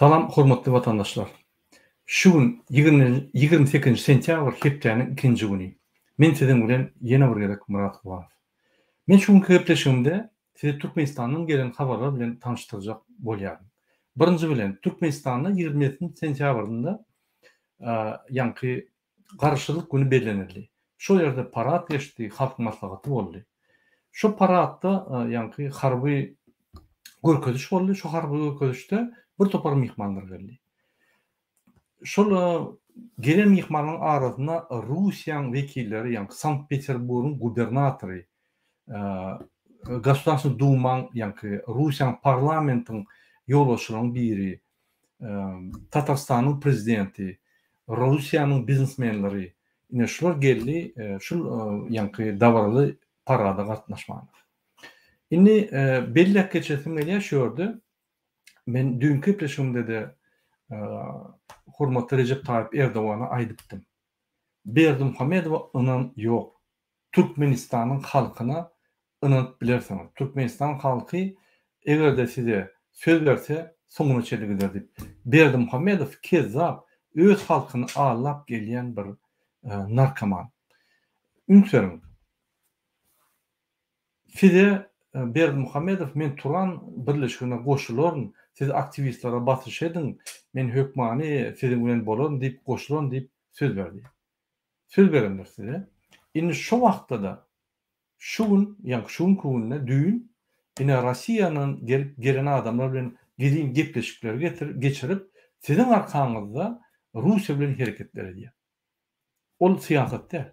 Salam hormatly watandaşlar. Şu gün 28 sentýabr hepdäniň ikinji güni. Men siziň bilen ýene bir gezek Myrat Gubanow. Men şu günki gepleşigimde sizi Türkmenistandan gelen habarlar bilen tanyşdyrjak bolýaryn. Birinji bilen Türkmenistanda 27 sentýabrynda ýaňky Garaşsyzlyk güni bellenildi. Şol ýerde parad geçdi, Halk Maslahaty boldy. Şo paradda ýaňky harby görkeziş boldy. Şo harby görkezişde bir topar myhmanlar geldi. Şol gelen myhmanlaryň arasynda Russiýanyň wekilleri, ýaňky Sankt-Peterburgyň gubernatory, Gosudarstwnyý Dumaň, ýaňky Russiýanyň parlamentiň ýolbaşçylarynyň biri, Tatarstanyň prezidenti, Russiýanyň biznesmenleri, ine şular geldi şul ýaňky dabaraly parada gatnaşmaga. Indi belläp geçesim gelýär şu ýerde, men düýnki gepleşigimde-de hormatly Rejep Taýyp Erdogana aýdypdym. Berdimuhamedowa ynam ýok. Türkmenistanyň halkyna ynanyp bilersiňiz. Türkmenistan halky eger-de size söz berse soňuna çenli gider diýip. Berdimuhamedow kezzap, öz halkyny aldap gelýän bir narkoman. Üns beriň. Size Berdimuhamedow men Turan birleşigine goşularyn, siz aktiwistlere basyş ediň, men hökmany siziň bilen bolaryn diýip goşularyn diýip söz berdi. Söz berendir size. Indi şo wagtda-da şu gün, ýagny şu günki günde, düýn ine Rossiýadan gelip gelen adamlar bilen gizlin gepleşikleri getir geçirip, siziň arkaňyzda Russiýa bilen hereketler edýär. Ol syýasat däl.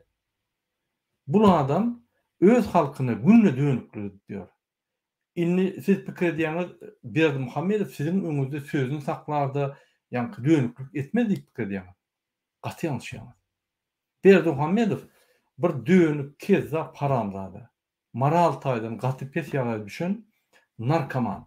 Bul adam öz halkyna günde dönüklik edip ýör. Indi siz pikir edýäňiz Berdimuhamedow siziň öňüňizde sözüni saklarda ýaňky dönüklik etmez diýip pikir edýäňiz. Gaty ýalňyşýaňyz. Berdimuhamedow bir dönük, kezzap haramzada. Moral taýdan gaty pes ýagdaýa düşen narkoman.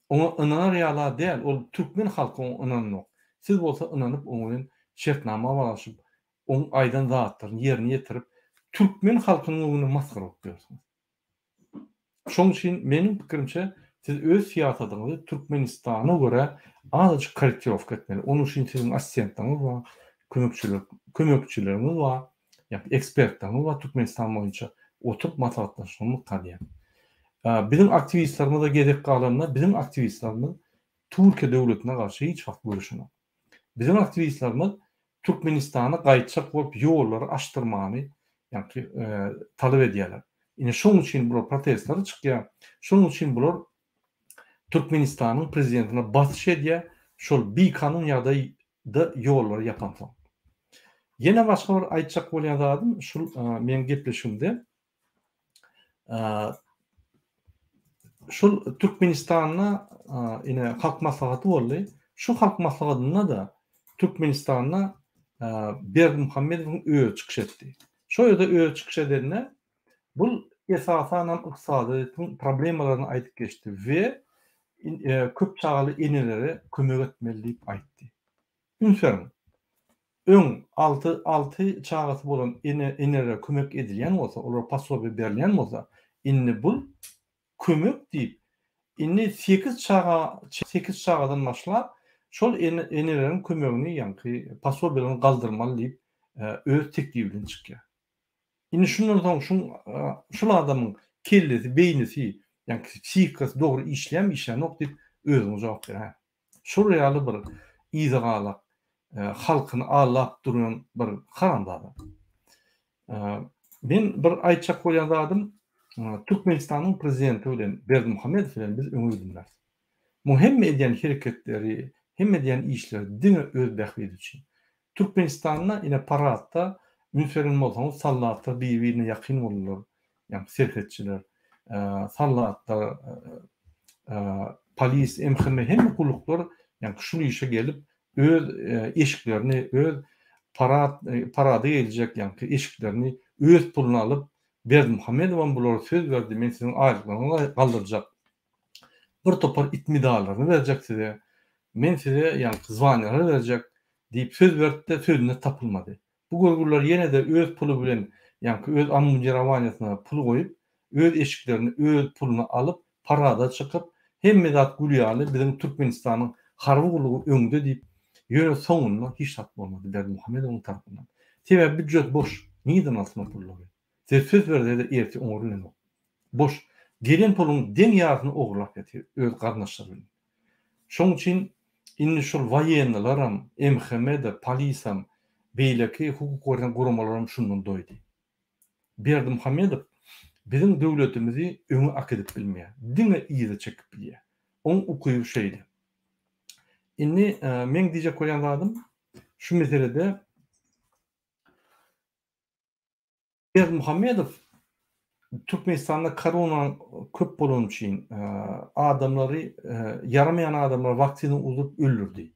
Oňa ynanar ýala däl, ol türkmen halky oňa ynananok. Siz bolsa ynanyp oň bilen şertnama baglaşyp, oň aýdan zatlaryny ýerine ýetirip, türkmen halkynyň öňünde masgara bolup ýörsüňiz. Şoň üçin meniň pikirimçe siz öz syýasatyňyzy Türkmenistana görä azajyk korrektirowka etmeli. Onuň üçin siziň assistentleriňiz bar, kömekçiler kömekçileriňiz bar, ýa ekspertleriňiz bar Türkmenistan boýunça oturyp maslahatlaşmaly diýýän. Biziň aktiwistlerimize gezek galanda biziň aktiwistlerimiz Türkiýe döwletine garşy hiç wagt göreşenok. Biziň aktiwistlerimiz Türkmenistana gaýtjak bolup ýollary açdyrmany ýaňky talap edýärler. Ine şoň üçin bular protestlere çykýar. Şoň üçin bular Türkmenistanyň prezidentine basyş edýär şol bikanun ýagdaýda ýollary ýapansoň. Ýene başga bir aýtjak bolýan zadym şul meň gepleşigimde Şol Türkmenistanda ine Halk Maslahaty boldy. Şu Halk Maslahatynda-da Türkmenistanda Berdimuhamedowyň özi çykyş etdi. Şo ýerde özi çykyş edende bul esasanam ykdysadyýetiň problemalaryny aýdyp geçdi we köp çagaly enelere kömek etmeli diýip aýtdy. Üns beriň. Öň alty alty çagasy bolan ene enelere kömek edilýän bolsa, olara posobiýe berilýän bolsa, indi bul kömek diýip, indi sekiz çaga sekiz çagadan başlap şol ene eneleriň kömegini ýaňky posobiýalaryny galdyrmaly diýip öz teklibi bilen çykýar. Indi şundan soň şuň şul adamyň kellesi, beýnisi, ýaňky psihikasy dogry işleýärmi, işlänok diýip özüňiz jogap beräýiň. Şol ýaly bir yza galak, halkyny aldap duran bir haramzada. Men bir aýtjak bolýan zadym, Türkmenistanyň prezidenti bilen Berdimuhamedow bilen biz öňe gidilmeris. Muň hemme edýän hereketleri, hemme edýän işleri diňe öz bähbidi üçin. Türkmenistanda ine paradda üns beren bolsaňyz soldatlar biri-birine ýakyn boldular, ýagny serhetçiler, soldatlar, polis, MHM hemme gulluklar ýagny şul işe gelip öz eşiklerini, öz parad parada geljek ýagny eşiklerini öz puluna alyp Berdimuhamedowam bulara söz berdi men siziň aýlyklaryňyzy galdyrjak bir topar it medallaryny berjek size, men size ýaňky zwaniýalary berjek diýip söz berdi-de, sözünde tapylmady. Bu görgüliler ýene-de öz puly bilen ýaňky öz obmundirowaniýasyna pul goýup, öz eşiklerini öz puluna alyp, parada çykyp, hemme zat gül ýaly biziň Türkmenistanyň Harby gullugy öňde diýip, ýöne soňunda hiç zat bolmady Berdimuhamedowyň tarapyndan. Sebäbi býujet boş, nirden alsyn o pullary? Size söz berse-de ertir oňar bilenok. Boş. Gelen puluň deň ýarysyny ogurlap ýatyr öz garyndaşlary bilen. Şoň üçin indi şol woýennylaram, MHM-de, polisam, beýleki hukuk goraýan guramalaram şundan doýdy. Berdimuhamedow biziň döwletimizi öňe akidip bilmeýär. Diňe yza çekip bilýär. Oň ukyby şeýle. Indi meň diýjek bolýan zadym şu meselede Berdimuhamedow Türkmenistanda korona köp bolany üçin adamlary ýaramaýan adamlary waksina urduryp öldürdi.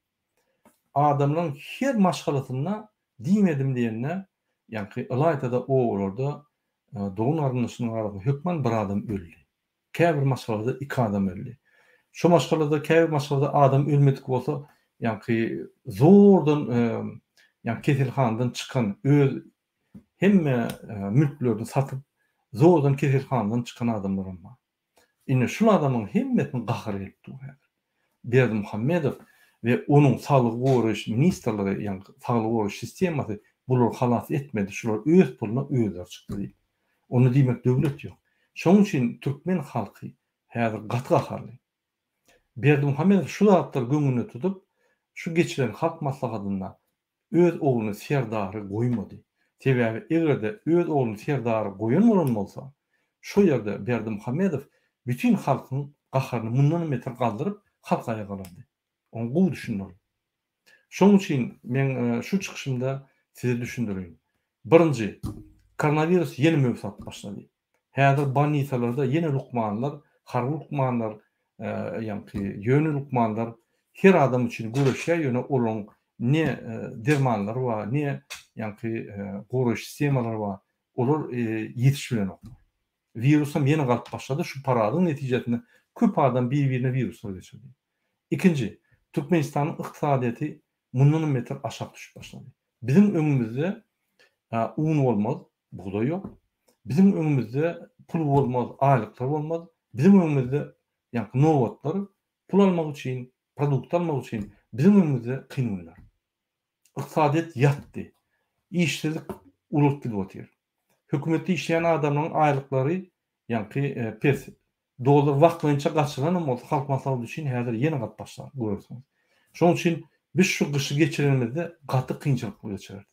Adamlaryň her maşgalasynda diýmedim diýende ýaňky ylaýta-da obalarda dogan garyndaşynyň arasynda hökman bir adam öldi. Käbir maşgalada iki adam öldi. Şo maşgalada käbir maşgalada adam ölmedik bolsa ýaňky zordan ýaňky keselhanadan çykan öz Hemme mülklerini satyp, zordan keselhanadan çykan adamlaram bar. Indi şul adamyň hemmesiniň gahary gelip dur häzir. Berdimuhamedow we onuň saglygy goraýyş ministrligi, ýagny saglygy goraýyş sistemasy bulary halas etmedi, şular öz puluna özleri çykdy diýip. Onda diýmek döwlet ýok. Şonuň üçin türkmen halky häzir gaty gaharly. Berdimuhamedow şu zatlary göňünde tutup, şu geçiren halk maslahatynda Öz ogluny Serdary goýmady. Sebäbi eger-de öz ogluny Serdary goýan bolan bolsa, şo ýerde Berdimuhamedow bütin halkyň gaharyny mundanam beter galdyryp, halk aýaga galardy. Oňa gowy düşündi ol. Şonuň üçin meň şu çykyşymda size düşündireýin. Birinji, koronawirus ýene möwsat alyp başlady. Häzir bolnisalarda ýene lukmanlar, harby lukmanlar, ýaňky ýöne lukmanlar her adam üçin göreşýär, ýöne olaryň ne dermanlary bar, ne ýaňky goraýyş sistemalary bar, olar ýetiş bilenoklar. Wirusam ýene galyp başlady, şu paradyň netijesinde köp adam bir-birine wiruslar geçirdi. Ikinji, Türkmenistanyň ykdysadyýeti mundanam beter aşak düşüp başlady. Biziň öňümizde un bolmaz, bugdaý ýok. Biziň öňümizde pul bolmaz, aýlyklar bolmaz. Biziň öňümizde ýaňky nobatlar, pul almak üçin, produkt almak üçin biziň öňümizde kyn günler. Ykdysadyýet ýatdy. Işsizlik ulalyp gidip otyr. Hökümetde işleýän adamlaryň aýlyklary ýaňky pes. Dollar wagtlaýynça gaçyranam bolsa Halk Maslahaty üçin häzir ýene galyp başlar, görersiňiz. Şonuň üçin biz şu gyşy geçirenimizde gaty kynçylykly geçireris.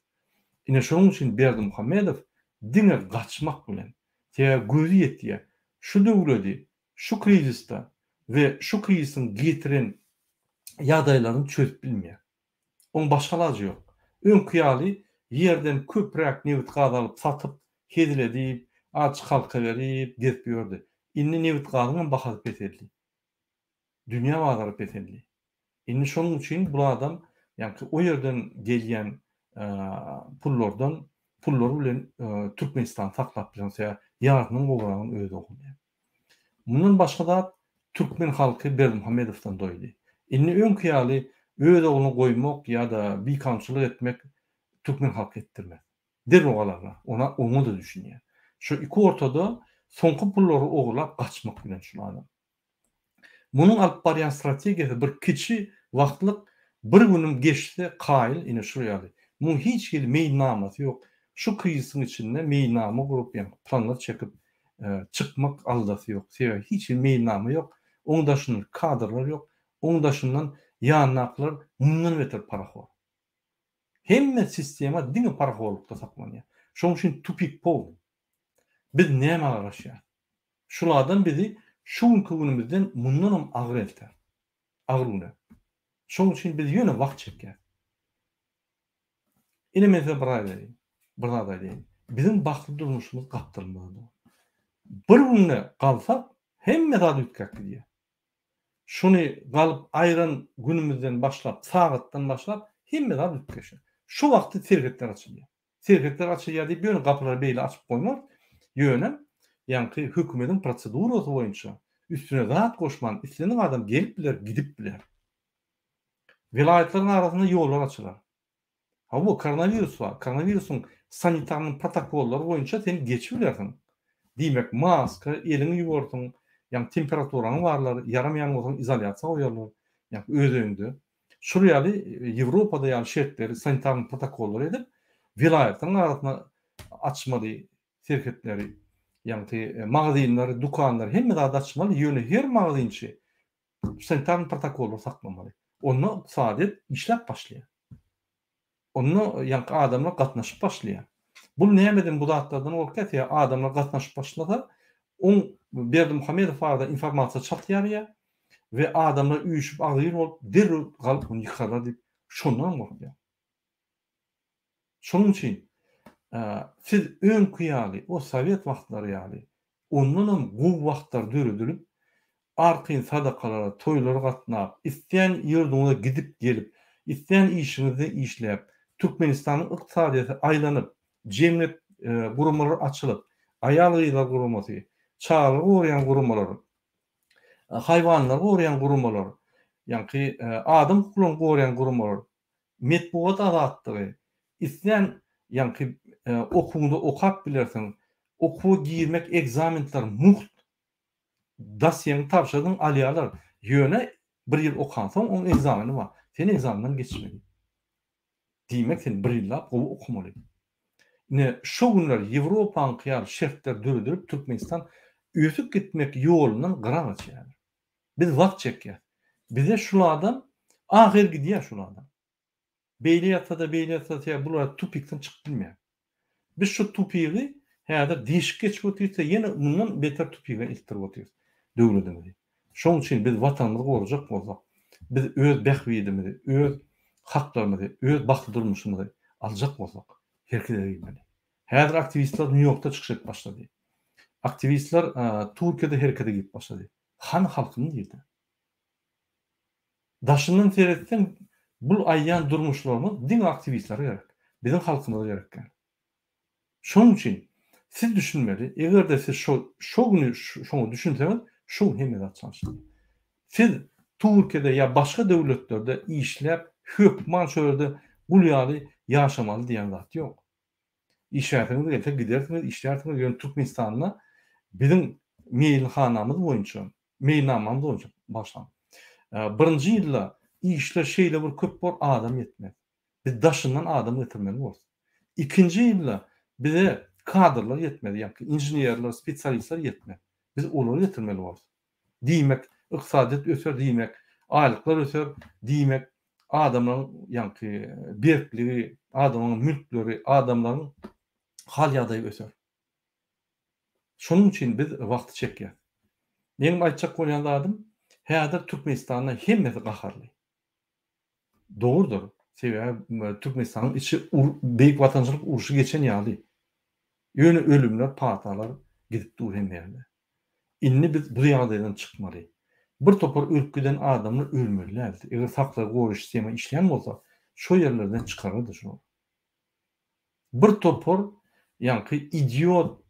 Ine şonuň üçin Berdimuhamedow diňe gaçmak bilen, sebäbi gözi ýetýär, şu döwledi şu krizisde we şu krizisiň getiren ýagdaýlaryny çözüp bilmeýär. Oň başga alajy ýok. Öňki ýaly ýerden köpräk nebit-gaz alyp satyp, hezil edip, azjyk halka berip gezip ýördi. Indi nebit-gazyňam bahasy peseldi. Dünýä bazary peseldi. Indi şonuň üçin bul adam ýaňky o ýerden gelýän pullardan pullar bilen Türkmenistany saklap bilen sebäbi ýarysynyň gowragyny özi ogurlaýar. Mundan başga zat türkmen halky Berdimuhamedowdan doýdy. Indi öňki ýaly öz ogluny goýmak ýa-da bikanunçylyk etmek türkmen halky etdirmez. Derrew galarlar. Ona oňa-da düşünýär. Şu iki ortada soňky pullary ogurlap gaçmak bilen şul adam. Munuň alyp barýan strategiýasy bir kiçi wagtlyk bir günüm geçse kaýyl ine şul ýaly. Muň hiç hili meýilnamasy ýok. Şu krizisiň içinde meýilnama gurup ýa planlar çekip çykmak aladasy ýok. Sebäbi hiç hili meýilnama ýok. Oň daşyndan kadrlar ýok. Oň daşyndan ýanyndakylar mundan beter parahor. Hemme sistema diňe parahorlukda saklanýar. Şoň üçin tupik polnyý. Biz nämä garaşýas? Şul adam bizi şu günki günümizden mundanam agyr elter. Agyr güne. Şoň üçin biz ýöne wagt çekýäs. Ine men size bir aýdaýyn, bir zat aýdaýyn. Biziň bagtly durmuşymyz gapdalymyzda dur. Bir günde galsak hemme zat üýtgäp gidýär. Şuny galyp aýran günümizden başlap, sagatdan başlap hemme zat üýtgeşýär. Şu wagty serhetler açylýar. Serhetler açylýar diýip ýöne gapylary beýle açyp goýmaz. Ýöne ýaňky hökümediň prosedurasy boýunça üstüne zat goşman islendik adam gelip biler, gidip biler. Welaýatlaryň arasynda ýollar açylar. Hawa, koronawirus bar. Koronawirusyň sanitarnyň protokollary boýunça sen geçip bilersiň. Diýmek, maska, eliňi ýuwarsyň, ýagny temperaturaňy barlar, ýaramaýan bolsaň izolýasiýa goýarlar. Ýa öz öýüňde. Şul ýaly Ýewropada ýaly şertleri, sanitarny protokollary edip, welaýatlaryň arasynda açmaly serhetleri. Ýagny magazinleri, dükanlary hemme zady açmaly, ýöne her magazinçi sanitarny protokollary saklamaly. Onda ykdysadyýet işläp başlaýar. Onda ýaňky adamlar gatnaşyp başlaýar. Bul nämeden bu zatlardan gorkýar sebäbi adamlar gatnaşyp başlasa oň Berdimuhamedow barada informasiýa çalt ýarýar we adamlar üýşüp agzybir bolup derrew galyp ony ýykarlar diýip şondanam gorkýar. Şonuň üçin siz öňki ýaly o sowet wagtlary ýaly ondanam gowy wagtlar döredilip, arkaýyn sadakalara, toýlara gatnap, islän ýurduňyza gidip-gelip, islän işiňizde işläp, Türkmenistanyň ykdysadyýeti aýlanyp, jemgyýet guramalary açylyp, aýal-gyzlar guramasy, çagalary goraýan guramalar, haýwanlary goraýan guramalar, ýaňky adam hukuklaryny goraýan guramalar, metbugat azatlygy, islän ýaňky okuwyňda okap bilersiň, okuwa girmek ekzamentler mugt, dosýeňi tabşyrdyň alýarlar, ýöne bir ýyl okansoň oň ekzameni bar, sen ekzamenden geçmeli. Diýmek sen bir ýyllap gowy okamaly. Ine şo günler Ýewropaňky ýaly şertler döredilip Türkmenistan ösüp gitmek ýolundan gyra gaçýar. Biz wagt çekýäs. Bize şul adam ahyr gidýär şul adam. Beýle ýatsa-da beýle ýatsa-da sebäbi bular tupikden çykyp bilmeýär. Biz şu tupigi häzir deşik geçip otyrys ýene mundan beter tupige eltdirip otyrys döwletimizi. Şoň üçin biz watanymyzy gorajak bolsak, biz öz bähbidimizi, öz haklarymyzy, öz bagtly durmuşymyzy aljak bolsak herkese girmeli. Häzir aktiwistler Nýu-Ýorkda çykyş edip başlady. Aktiwistler Türkiýede herekete girip başlady. Hany halkyň nirde? Daşyndan seretseň bul aýdýan durmuşlarymyz diňe aktiwistlere gerek. Biziň halkymyza gerek däl. Şonuň üçin siz düşünmeli, eger-de siz şo şo güni şoňa düşünseňiz, şo gün hemme zat çalşylar. Siz Türkiýede ýa başga döwletlerde işläp hökman şo ýerde gul ýaly ýaşamaly diýen zat ýok. Işläsiňiz gelse gidersiňiz, işlärsiňiz, ýöne Türkmenistanda biziň meýilhanamyz boýunça, meýilnamamyz boýunça, bagyşlaň, birinji ýylda işler şeýle bir köp bor, adam ýetmez. Biz daşyndan adam getirmeli borus. Ikinji ýylda bize kadrlar ýetmez, ýagny inženerler, spesialistler ýetmez. Biz olary getirmeli borus. Diýmek, ykdysadyýet öser diýmek, aýlyklar öser diýmek, adamlaryň ýaňky berkligi, adamlaryň mülkleri, adamlaryň hal-ýagdaýy öser. Şonuň üçin biz wagty çekýäs. Meniň aýtjak bolýan zadym, häzir Türkmenistanda hemmesi gaharly. Dogrudyr. Sebäbi Türkmenistanyň içi Beýik Watançylyk urşy geçen ýaly. Ýöne ölümler, patalar gidip dur hemme ýerde. Indi biz bu ýagdaýdan çykmaly. Bir topar ölüp giden adamlar ölmeli däldi. Eger saklaýy goraýyş sistema işleýän bolsa, şo ýerlerden çykarardy şolary. Bir topar ýaňky idiot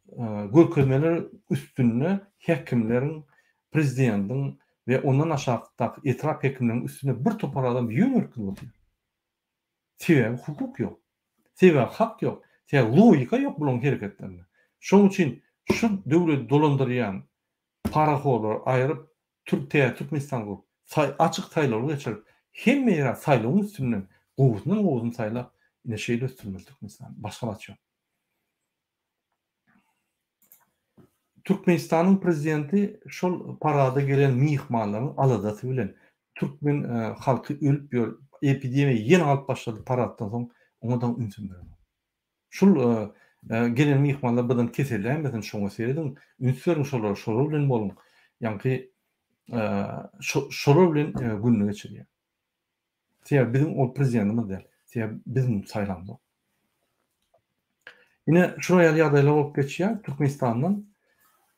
görkezmeler üstünde häkimleriň, prezidentiň we ondan aşakdaky etrap häkimleriniň üstünde bir topar adam ýöne ölüp gidip otyr. Sebäbi hukuk ýok. Sebäbi hak ýok. Sebäbi logika ýok bularyň hereketlerinde. Şonuň üçin şu döwleti dolandyrýan parahorlary aýryp, Türk täze Türkmenistan gurup, açyk saýlawlar geçirip, hemme ýere saýlawyň üstünden gowusyndan gowusyny saýlap, ine şeýle ösdürmeli Türkmenistany. Başga alaç ýok. Türkmenistanyň prezidenti şol parada gelen myhmanlaryň aladasy bilen türkmen halky ölüp ýör, epidemiýa ýene galyp başlady paraddan soň, oňa dagy ünsem berenok. Şul gelen myhmanlar birden keselläýmesin şoňa serediň, üns beriň şolara, şolar bilen boluň. Ýaňky şolar bilen gününi geçirýär. Sebäbi biziň ol prezidentimiz däl. Sebäbi biz muny saýlamzok. Ine şular ýaly ýagdaýlar bolup geçýär Türkmenistandan.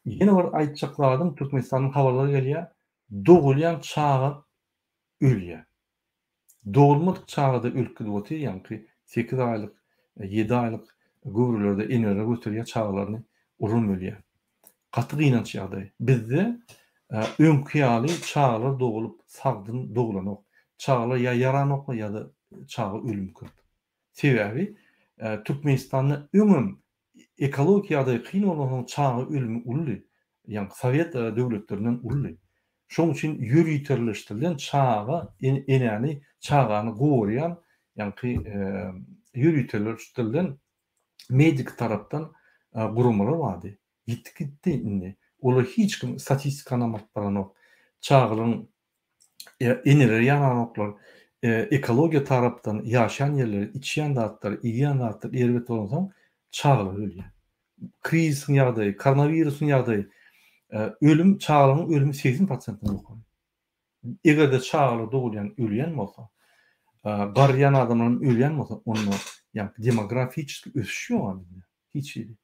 Ýene bir aýtjak zadym Türkmenistandan habarlar gelýär. Dogulýan çaga ölýär. Dogulmadyk çaga-da ölüp gidip otyr, ýaňky sekiz aýlyk, ýedi aýlyk göwrelerde eneler göterýär çagalaryny, olam ölýär. Gaty gynanç ýagdaý. Bizde öňki ýaly çagalar dogulyp sagdyn dogulanok. Çagalar ýa ýaranoklar ýa-da çaga ölümi köp. Sebäbi Türkmenistanda öňem ekologik ýagdaý kyn bolansoň çaga ölümi uludy. Ýaňky sowet döwletlerinden uludy. Şonuň üçin ýöriteleşdirilen çaga enäni, çagany goraýan ýaňky ýöriteleşdirilen medik tarapdan guramalar bardy. Ýitdi gitdi indi. Olar hiç kim statistikanam alyp baranok. Çagalaryň eneleri ýananoklar. Ekologiýa tarapdan ýaşaýan ýerleri, içýän zatlary, iýýän zatlary erbet bolansoň çagalar ölýär. Krizisiň ýagdaýy, koronawirusyň ýagdaýy, ölüm, çagalaryň ölümi 80 prosentden ýokary. Eger-de çagalar dogulýan ölýän bolsa, garryýan adamlar hem ölýän bolsa, onda ýagny demografiçeskiý ösüş ýok bizde hiç hili.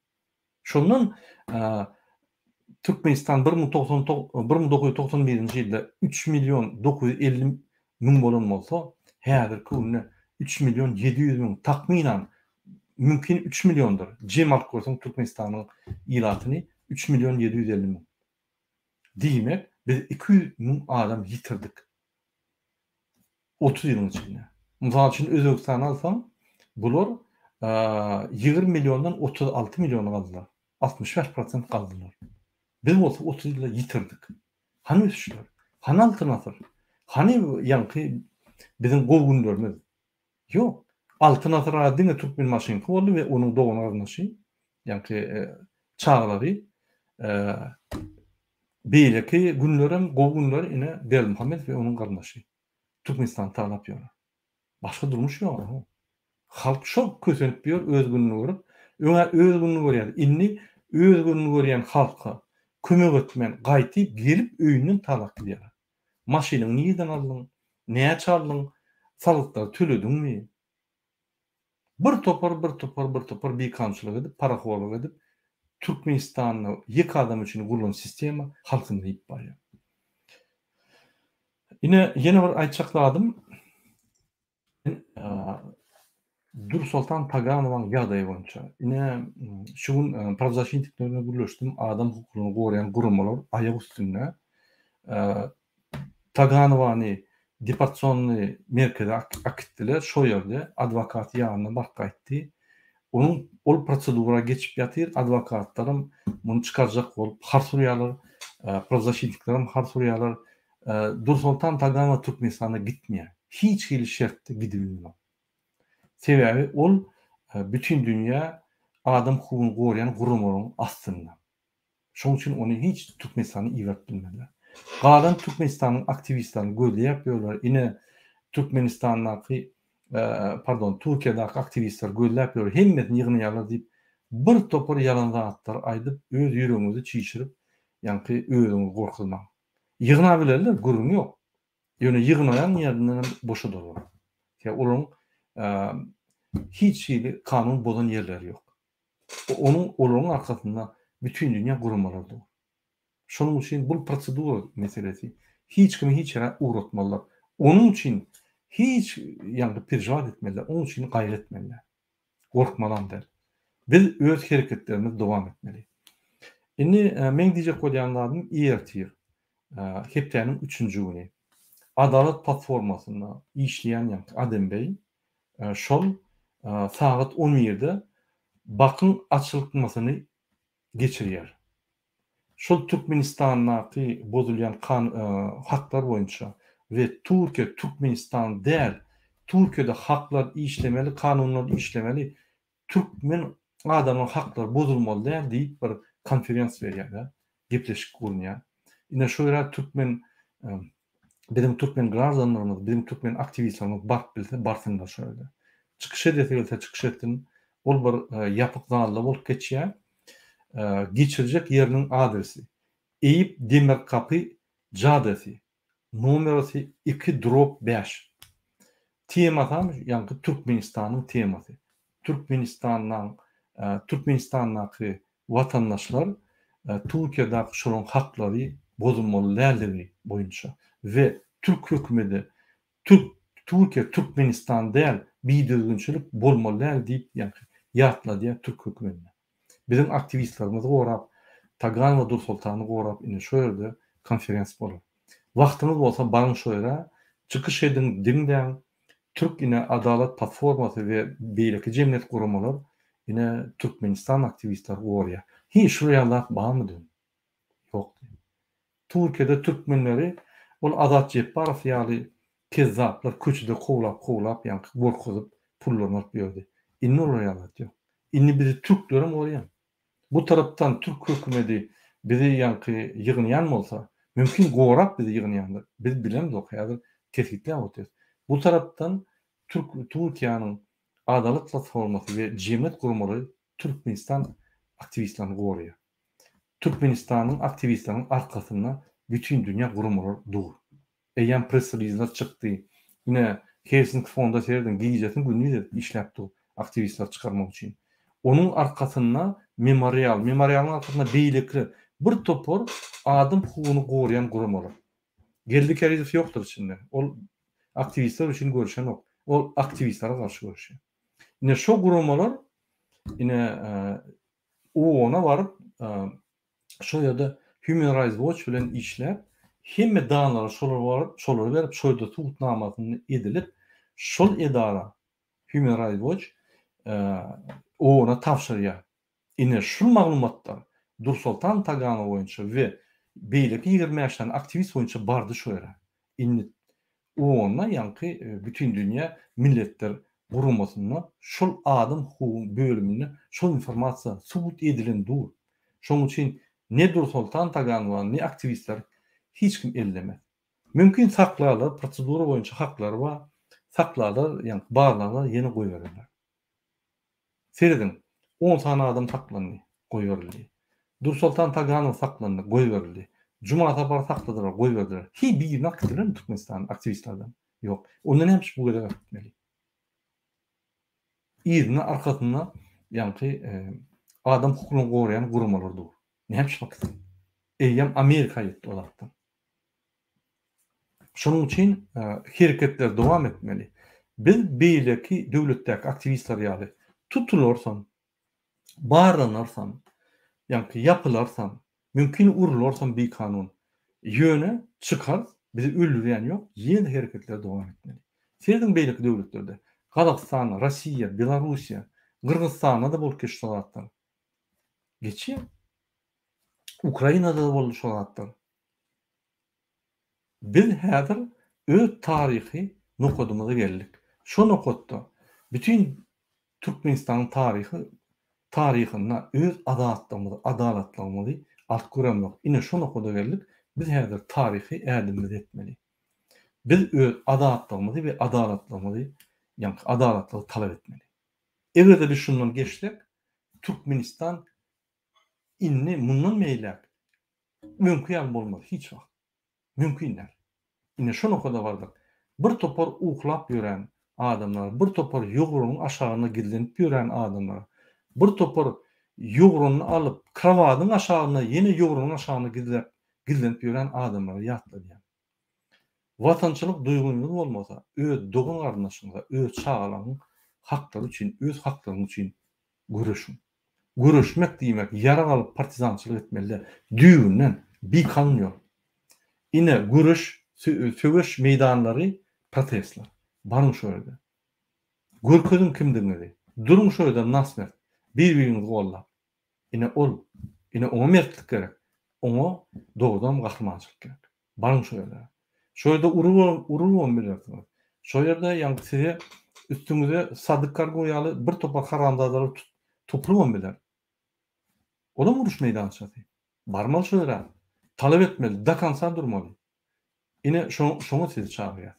Şondan Türkmenistan 1991-nji ýylda 3 million 950 müň bolan bolsa, häzirki günde 3 million 700 müň, takmynan mümkin 3 milliondyr. Jem alyp görseň Türkmenistanyň ilatyny 3 million 750 müň. Diýmek, biz 200 müň adam ýitirdik. 30 ýylyň içinde. Mysal üçin Özbegistany alsaň, bular 20 milliondan 36 milliona galdylar. 65 prosent galdylar. Biz bolsa 30 ýylda ýitirdik. Hany ösüşler? Hany Altyn asyr? Hany ýaňky biziň gowy günlerimiz? Ýok. Altyn asyr diňe Türkmenbaşyňky boldy we onuň dogan garyndaşy, ýaňky çagalary. Beýleki günlerem gowy günler ine Berdimuhamedow we onuň garyndaşy. Türkmenistany talap ýörler. Başga durmuş ýok aha. Halk şol kösenip ýör öz gününi görüp. Öňä öz gününi görýärdi. Indi öz gününi görýän halka kömek etmän gaýty gelip öýünden talap gidýärler. Maşynyňy nirden aldyň? Näçe aldyň? Salgytlary tölediňmi? Bir topar, bir topar, bir topar bikanunçylyk edip, parahorlyk edip, Türkmenistanda ýeke adam üçin gurlan sistema halkymyzy iýip barýar. Ine, ýene bir aýtjak zadym, Dürsoltan Taganowaň ýagdaýy boýunça. Ine, şu gün prawzaşitnikler bilen gürleşdim, adam hukuklaryny goraýan guramalar aýak üstünde. Taganowany deportasionnyý merkeze akitdiler, şo ýerde adwokaty ýanyna baryp gaýtdy. Onuň ol prosedura geçip ýatyr, adwokatlaram muny çykarjak bolup hars urýarlar, prawzaşitniklerem hars urýarlar. Dursoltan Taganowa Türkmenistana gitmeýär. Hiç hili şertde gidibilmez. Sebäbi ol bütindünýä adam hukugyny goraýan guramalaryň astynda. Şonuň üçin ony hiç Türkmenistana iberip bilmediler. Galan Türkmenistanyň aktiwistlerini gözleýäp ýörler. Ine Türkmenistandaky pardon Türkiýedäki aktiwistler gözläp ýör, hemmesini ýygnaýarlar diýip bir topar ýalan zatlar aýdyp öz ýüregiňizi çişirip ýaňky özüňizi gorkuzmaň. Ýygnabilerler gürrüň ýok. Ýöne ýygnaýan ýerinden hem boşadarlar. Sebäbi olaryň hiç hili kanun bozan ýerleri ýok. Onuň olaryň arkasynda bütindünýä guramalar dur. Şonuň üçin bul prosedura meselesi. Hiç kimi hiç ýere ugratmazlar. Onuň üçin hiç ýaňky perejewat etmeliler, onuň üçin gaýgy etmeliler. Gorkmalam däl. Biz öz hereketlerimizi dowam etmeli. Indi meň diýjek bolýan zadym ertir, hepdäniň üçünji güni Adalat platformasynda işleýän ýaňky Adem beý şol sagat on birde Bakyň açylkmasyny geçirýär. Şol Türkmenistandaky bozulýan kan haklar boýunça we Türkiýe Türkmenistan däl, Türkiýede haklar işlemeli, kanunlar işlemeli, türkmen adamyň haklary bozulmaly däl diýip bir konferens berýär-de, gepleşik gurnaýar. Ine şo ýere türkmen biziň türkmen graždanlarymyz, biziň türkmen aktiwistlerimiz baryp bilse barsynlar şo ýerde. Çykyş edesi gelse çykyş etsin. Ol bir ýapyk zalda bolup geçýär. Geçirjek ýeriniň adresi, Eýip Demirkapy jadesi, nomerasy iki drop bäş. Temasam ýaňky Türkmenistanyň temasy. Türkmenistandan Türkmenistandaky watandaşlar Türkiýedäki şolaryň haklary bozulmaly däldigi boýunça we türk hökümedi türk Türkiýe Türkmenistan däl bidüzgünçilik bolmaly däl diýip ýaňky ýatladýar türk hökümedine. Biziň aktiwistlerimizi gorap Taganowa Dursoltany gorap ine şo ýerde konferens bolar. Wagtyňyz bolsa baryň şo ýere çykyş ediň diňläň Türk ine Adalat platformasy we beýleki jemgyýet guramalar ine Türkmenistan aktiwistleri gorýar. Hiý şular ýaly zat barmy dün? Ýokdy. Türkiýede türkmenleri ol Azat Jepbarow ýaly kezzaplar köçede kowlap-kowlap ýaňky gorkuzyp pullaryny alyp ýördi. Indi olar ýaly zat ýok. Indi bizi türklerem gorýar. Bu tarapdan türk hökümedi bizi ýaňky ýygnaýan bolsa, mümkin gorap bizi ýygnaýandyr. Biz bilemzok häzir kesgitläp otyrys. Bu tarapdan türk Türkiýäniň Adalat platformasy we jemgyýet guramalary Türkmenistan aktiwistlerini goraýar. Türkmenistanyň aktiwistleriniň arkasynda bütindünýä guramalar dur. Eýýäm press-relizler çykdy. Ine, Helsinki fonda serediň, gijesini gündiz edip işläp dur aktiwistleri çykarmak üçin. Onuň arkasynda Memorial, Memorialyň arkasynda beýlekiler, bir topar adam hukugyny goraýan guramalar. Geldi Kärizow ýokdur içinde. Ol aktiwistler üçin görüşenok. Ol aktiwistlere garşy görüşýär. Ine şo guramalar ine OON-a baryp şo ýerde Human Rights Watch bilen işläp, hemme danlary şolara baryp, şolara berip, şo ýerde subutnamasyny edilip, şol edara Human Rights Watch OON-a tabşyrýar. Ine şul maglumatlar Dursoltan Taganow boýunça we beýleki 25 sany aktiwist boýunça bardy şo ýere. Indi OON-da ýaňky Bütindünýä Milletler Guramasynda şol adam hukugy bölüminde şol informasiýa subut edilen dur. Şonuň üçin ne Dursoltan Taganowa ne aktiwistler hiç kim ellemez. Mümkin saklarlar, prosedura boýunça haklary bar, saklarlar, ýaňky barlarlar ýene goýbererler. Serediň, on sany adam saklandy, goýberildi. Dursoltan Taganow saklandy, goýberildi. Juma Sapary sakladylar, goýberdiler. Hiý birini alyp gitdilermi Türkmenistanyň aktiwistlerden? Ýok. Onda näme üçin bu gezek alyp gitmeli? Yzynda, arkasynda ýaňky adam hukugyny goraýan guramalar dur. Näme üçin alyp gitsin? Eýýäm Amerika ýetdi o zatlar. Şonuň üçin hereketler dowam etmeli. Biz beýleki döwletdäki aktiwistler ýaly tutularysam, barlanarsam, ýaňky ýapylarsam, mümkin urularsam bikanun. Ýöne çykarys, bizi öldürýän ýok, ýene hereketleri dowam etmeli. Serediň beýleki döwletlerde, Gazagystanda, Rossiýa, Belarussiýa, Gyrgyzystanda-da bolup geçdi şo zatlar. Geçýär. Ukrainada-da boldy şo zatlar. Biz häzir öz taryhy nokadymyza geldik. Şo nokatda bütin Türkmenistanyň taryhy taryhynda öz azatlygymyzy, adalatlygymyzy alyp göremzok. Ine şo nokada geldik. Biz häzir taryhy ädimimizi etmeli. Biz öz azatlygymyzy we adalatlygymyzy, ýaňky adalatlygy talap etmeli. Eger-de biz şundan geçsek, Türkmenistan indi mundan beýläk Öňki ýaly bolmaz hiç wagt. Mümkin däl. Ine şo nokada bardyk. Bir topar uklap ýören adamlar, bir topar ýogranyň aşagynda gizlenip ýören adamlar, bir topar ýogranyny alyp, krowadyň aşagynda ýene ýogranyň aşagynda gizläp, gizlenip ýören adamlary ýatladýan. Watançylyk duýgyňyz bolmasa, öz dogan-garyndaşyňyza, öz çagalaryňyň haklary üçin, öz haklaryňyz üçin göreşiň. Göreşmek diýmek, ýarag alyp partizançylyk etmeli däl. Düýbünden bikanun ýol. Ine, göreş, söweş meýdanlary protestler. Baryň şo ýerde. Görkeziň kimdigiňizi. Duruň şo ýerde nasmert. Bir-biriňizi gollap. Ine ol. Ine oňa mertlik gerek. Oňa dogrudanam gahrymançylyk gerek. Baryň şo ýerlere. Şo ýerde urulybam bilersiňiz. Şo ýerde ýaňky size üstüňize Sadyk Kargo ýaly bir topar haramzadalar topulybam biler. Olam uruş meýdançasy. Barmaly şo ýere. Talap etmeli, do konca durmaly. Ine şoňa sizi çagyrýas.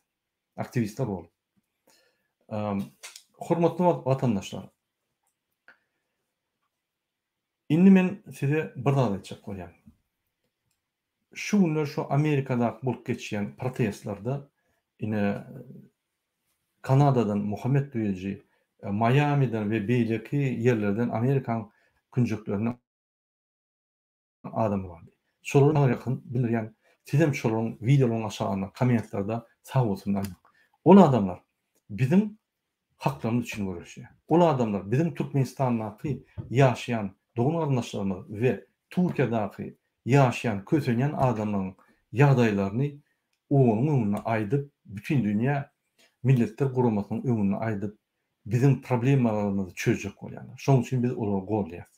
Aktiwistler bolup. Hormatly watandaşlar. Indi men size bir zat aýtjak bolýan. Şu günler şu Amerikadaky bolup geçýän protestlerde ine Kanadadan Muhammet Duýujy, Maýamiden we beýleki ýerlerden Amerikanyň künjeklerinden adamlar bardy. Şolara maňa ýakyn bildirýän, sizem şolaryň wideolaryň aşagynda kommentlerde sag bolsun aýdyň. Ol adamlar biziň haklarymyz üçin göreşýär. Ol adamlar biziň Türkmenistandaky ýaşaýan dogan-garyndaşlarymyz we Türkiýadaky ýaşaýan, kösenýän adamlaryň ýagdaýlaryny OON-yň öňünde aýdyp, Bütindünýä Milletler Guramasynyň öňünde aýdyp, biziň problemalarymyzy çözjek bolýarlar. Şonuň üçin biz olary goldaýarys.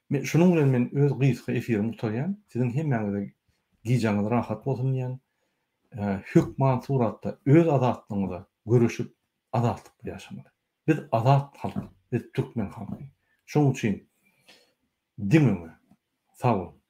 Men şunuň bilen men öz gysga efirimi gutarýan. Siziň hemmäňize. Gijäňiz rahat bolsun diýýän. Hökman suratda öz azatlygyňyza göreşip azatlykda ýaşamaly. Biz azat halk, biz türkmen halky. Şoň üçin diň öňe. Sag boluň.